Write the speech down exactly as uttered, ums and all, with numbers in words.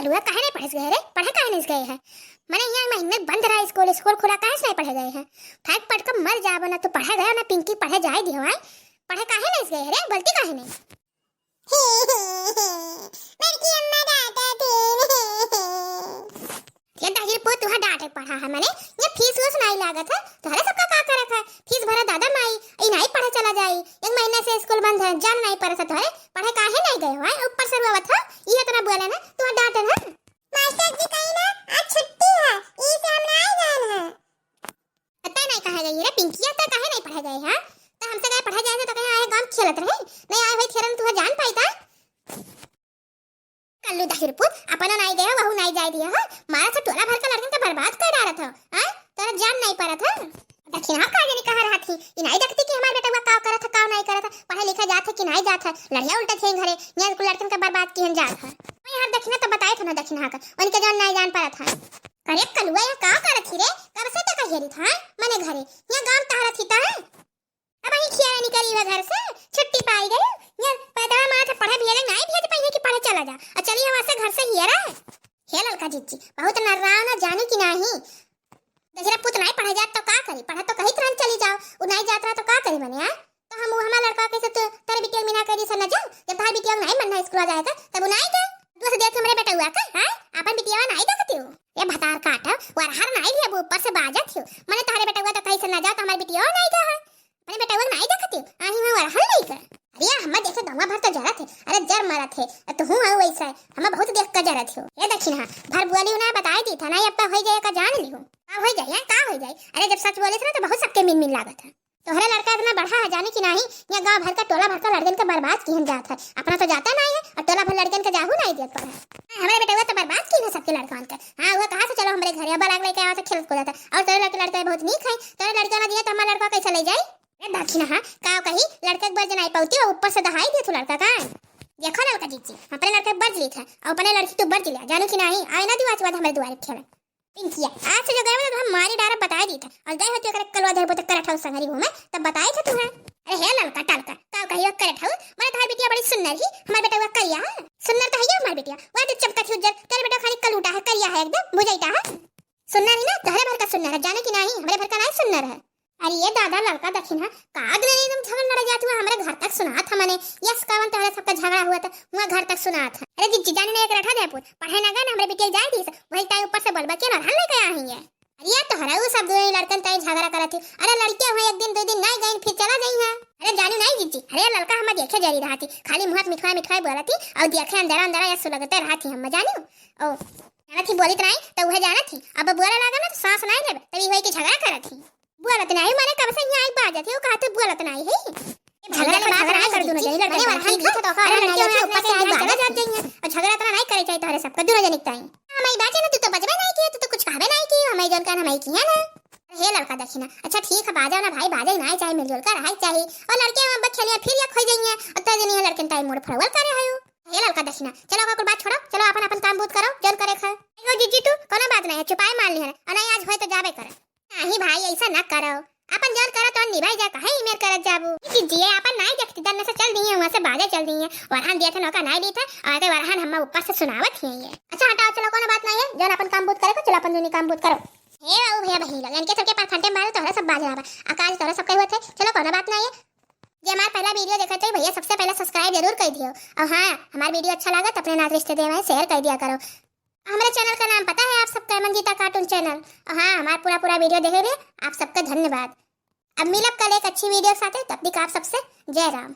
कलुआ काहे नहीं पढ़े गए रे? पढ़े काहे नहीं गए है? मने यहाँ महीने बंद रहा स्कूल, स्कूल खुला काहे से नहीं पढ़े गए हैं? फैक पढ़ के मर जाबो ना, तू पढ़े गए ना पिंकी, पढ़े जाए दियो आए। पढ़े काहे नहीं गए रे? गलती काहे नहीं? बड़की अम्मा डांटा थी। ये दहिर पो तुहा डांटे पढ़ा है मने, ये फीस वीस नहीं लागत है, तोहरे सबका का करत है? फीस भरा दादा माई, ई नहीं पढ़े चला जाई, एक महीने से स्कूल बंद है, जान नहीं परत है तोहरे, पढ़े काहे नहीं गए हो? ऊपर से रोवत हो, ये इतना बोले ना, तुहा डांटे ना। मास्टर जी कही ना, आज छुट्टी है, ई से हम नहीं गए हैं। अत्ता नहीं कहे गई रे पिंकिया, अत्ता काहे नहीं पढ़े गए, हाँ? तो हमसे कहे पढ़े जाए थे तो कहे आए गाँव खेलत रहे, नहीं आए हुए थे तुहा जान पाई था। कल्लू दहिर पूत, अपना नहीं गए, वहू नहीं जाए दिया, हाँ? मारा से टोला भर का लड़कन का बर्बाद कर डारत हो, हाँ? तोरा जान नहीं परत है। दखिनहा का जानी कहाँ रहत ही, ई नहीं देखती कि हमार बेटवा काव करत है, काव नहीं करत है, पढ़े लिखे जात है कि नहीं जात है, लड़िया उल्टा थे घरे, यहाँ कुल लड़कन का बर्बाद किहन जात है। मैं यार दखिना तो बताए थे ना दखिनहा का, उनके जान नहीं जान परत है। अरे कलुआ, यहाँ का करत ही रे? कब से तक हेरी था मने घरे? यहाँ गाँव तहरा थी ता है? अब ही खियारा निकली हुआ घर से, छुट्टी पाई गई। यहाँ पैदा माँ था पढ़े भेजे, नहीं भेज पाई है कि पढ़े चला जा। और चली हवा से घर से हियरा। हे ललका जिज्जी, बहुत नर्राव ना जानी कि नाही। दहिरा पूत नहीं पढ़े जात तो का करी? पढ़े तो कही तरह चली जाओ, उ नहीं जात रहा तो का करी मने, आ? तो हम उ हमार लड़का कैसे तू, तेरे बिटिया के बिना करी से न जाओ? जब तार बिटिया के नहीं मन है स्कूल जाएगा, तब उ नहीं गए। दोस्त देख हमरे बेटउआ का, हाँ? अपन बिटिया नहीं देखती हो। ये भतार काटा, वरहर नहीं लिया, वो ऊपर से बाजत हो। मने तारे बेटउआ तो कहीं से न जाओ, तो हमारे बिटिया नहीं गए है। अपने बेटउआ नहीं देखती हो, आही में वरहर नहीं गए। अरे हम देखे गंवा भर तो जरत है, अरे जर मरत है, तो हूँ हूँ वैसा है, हम बहुत देख कर जरत हो। ये दखिनहा, भर बोली उन्हें बताई दी था, नहीं अब तो हो जाए का जान ली हूँ। का हो जाए, हैं? का हो जाए? अरे जब सच बोले थे ना तो बहुत सबके मिन मिन लागत है। तोहरे लड़का इतना बढ़ा है, जाने कि नाही, यहाँ गाँव भर का, टोला भर का लड़कन के बर्बाद किहन जात है। अपना तो जाता नाही है और टोला भर लड़कन के जाहू नाही देत पड़ा है। हाँ, हमारे बेटवा तो बर्बाद किहन सबके लड़कन के। हाँ, वो कहाँ से चलो हमारे घरे, अब लाग लेके आवा तो खेलत कूदत है। और तोरे लड़के लड़के बहुत नीक है, तोरे लड़के ना दिए तो हमारा लड़का कैसे ले जाई? ए दखिनहा, का कही, लड़के के बर्ज नाही पौती, वो ऊपर से दहाई दिए तू लड़का का। देखो लड़का जीजी, अपने लड़के बर्ज ली था और अपने लड़की तू बर्ज लिया, जानू कि नाही, आए ना दिवा के बाद हमारे दुआरे खेले। पिंकिया, आज से जो गए तो हम मारी डारा बताई दी था। और गए होती अगर कलवा धरबो तो करत हूँ संगरी हूँ मैं, तब बताई था तुम्हें। अरे हे ललका टलका, का कहियो करत हूँ? मारे तार बिटिया बड़ी सुन्नर ही, हमार बेटवा करिया है। सुन्नर तो है ये हमार बिटिया, वह तो चमकत ही उज्जर, तेरे बेटा खाली कलूटा है, करिया है एकदम, बुझाइटा है। सुन्नर ही ना, तहरे भर का सुन्नर है, जाने कि नाही, हमारे भर का नाही सुन्नर है। अरे ये दादा ललका दखिनहा, का दिन एकदम झगड़ लड़े जाती हुआ, हमारे घर तक सुनात है मने, यस कावन तहरे सबका झगड़ा हुआ था, वहाँ घर तक सुनात है। अरे जिज्जी जानी ना एक रठा जाए पूत, पढ़े ना गए ना, हमारे बिटिया जाए दी से, वही ताई ऊपर से बोलबा के ना हल लेके आ ही है। अरे ये तोहरा उ सब दोनों लड़कन ताई झगड़ा करत थी। अरे लड़कियां हुआ एक दिन दो दिन नहीं गई फिर चला गई हैं। अरे जानी नहीं जिज्जी, अरे ललका हम देखे जरी रहा थी, खाली मुहत मिठवाई मिठवाई बोलत थी और देखे अंधेरा अंधेरा या सुलगते रहा थी हम जानी। ओ जाना थी बोलित नहीं तो वह जाना थी, अब बोले लागा ना तो सांस नहीं लेबे, तभी हुई कि झगड़ा करत थी। बोलत नहीं माने कब से यहाँ आई बाजत थी, वो कहा तू बोलत नहीं है। झगड़ा तो बात नहीं कर दोनों जनी लड़के, अरे वरहान की तो का अरे लड़के ऊपर से आई बाजत जात जाइए। और झगड़ा इतना नहीं करे चाहिए तोहरे सबका दोनों जनी ताई। हम आई बाजे ना, तू तो बजबे नहीं किए, तू तो कुछ कहबे नहीं किए, हम आई जन कान हम आई किया ना। हे ललका दखिनहा, अच्छा ठीक है बाजा ना भाई, बाजे ना चाहे मिलजुल कर रहा चाहिए। और लड़के हम बस खेलिए फिर या खोई जाइए, और तो जनी लड़के ताई मोड़ फरवल करे है। हे ललका दखिनहा, चलो ओकर बात छोड़ो, चलो अपन अपन काम बूत करो, जौन करे खाओ। ओ जीजी तू कोनो बात नहीं है, चुपाई मान लिहन, और नहीं आज होए तो जाबे करे। नहीं भाई ऐसा ना करो, अपन जौन करो तो निभाई जा, काहे इमेर करत जाबू। जीजी अपन नहीं देखती, दन्ने से चल दी है, वहाँ से बाजे चल दी है, वरहान दिया था नौका नहीं दी था, और आगे वरहान हम ऊपर से सुनावत ही है। अच्छा हटाओ चलो कोनो बात नहीं है, जौन अपन काम बूत करे को, चलो अपन जौनी काम बूत करो। हे बाबू भैया बहिन लोग, इनके सबके परखंडे में बाजू तोहरा सब बाज रहा बा, आकाश तोहरा सब कही होत है, चलो कोनो बात नहीं है। जे हमार पहला वीडियो देखत है भैया, सबसे पहले subscribe जरूर कर दियो। और हाँ, हमार वीडियो अच्छा लगे तो अपने नात रिश्ते देवे share कर दिया करो। हमारे channel का नाम पता है आप सबका, मंजीता cartoon channel। और हाँ, हमार पूरा पूरा वीडियो देखे लिए आप सबका धन्यवाद। अब मिलब कल एक अच्छी वीडियो के साथ, तब तक आप सबसे जय राम।